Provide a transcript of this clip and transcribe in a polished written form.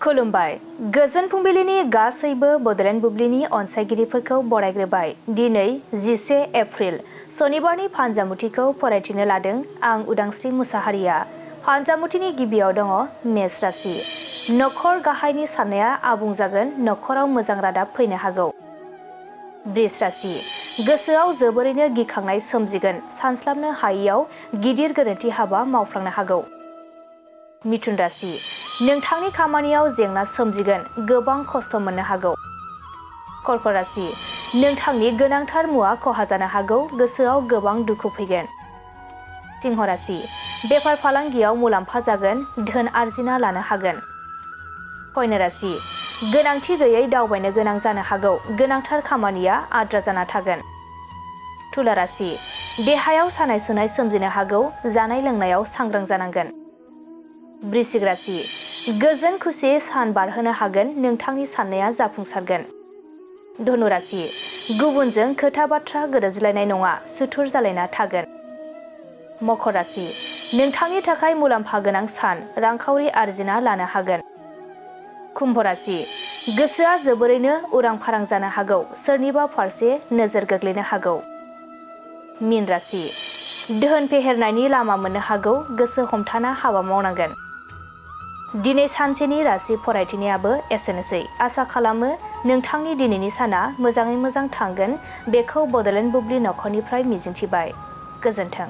खुलुमबाय गोजोन फुंबिलिनि गासैबो बडलेण्ड बुब्लिनि अनसायगिरिफोरखौ बरायग्रोबाय। दिनै 11 एप्रिल सनिबारनि फानजामुथिखौ फरायथिनो लादों आं उदांस्रि मुसाहारिया। फानजामुथिनि गिबियाव दङ मेष राशि। नखर गाहायनि साननाया आबुं जागोन, नखराव मोजां रादाब फैनो हागौ। वृष राशि। गोसोआव जोबोरैनो गिखांनाय सोमजिगोन, सानस्लाबनो हायैयाव गिदिर गोरोन्थि हाबा मावफ्लांनो हागौ। मिथुन राशि। नोंथांनि खामानियाव जेंना सोमजिगोन, गोबां खस्थ' मोननो हागौ। कर्क राशि। नोंथांनि गोनांथार मुवा खहा जानो हागौ, गोसोआव गोबां दुखु फैगोन। सिंह राशि। बेफार फालांगियाव मुलाम्फा जागोन, धोन आरजिना लानो हागोन। कन्या राशि। गोनांथि गैयै दावबायनो गोनां जानो हागौ, गोनांथार खामानिया आद्रा जाना थागोन। तुला राशि। देहायाव सानाय सुनाय सोमजिनो हागौ, जानाय लोंनायाव सांग्रां जानांगोन। वृश्चिक राशि। गोजोन खुसियै सान बारहोनो हागोन, नोंथांनि साननाया जाफुंसारगोन। धनु राशि। गुबुनजों खोथा बाथ्रा गोरोबज्लायनाय नङा, सुथुर जालायना थागोन। मकर राशि। नोंथांनि थाखाय मुलाम्फा गोनां सान, रांखावरि आरजिना लानो हागोन। कुम्भ राशि। गोसोआ जोबोरैनो उरां फारां जानो हागौ, सोरनिबा फारसे नोजोर गोग्लैनो हागौ। मीन राशि। धोन फेहेरनायनि लामा मोननो हागौ, गोसो हमथाना हाबा मावनांगोन। दिनै सानसेनि राशि फरायथिनायाबो एसेनोसै। आसा खालामो नोंथांनि दिनैनि साना मोजाङै मोजां थांगोन, बेखौ बडलेण्ड बुब्लि नखरनिफ्राय मिजिंथिबाय। गोजोन्थों।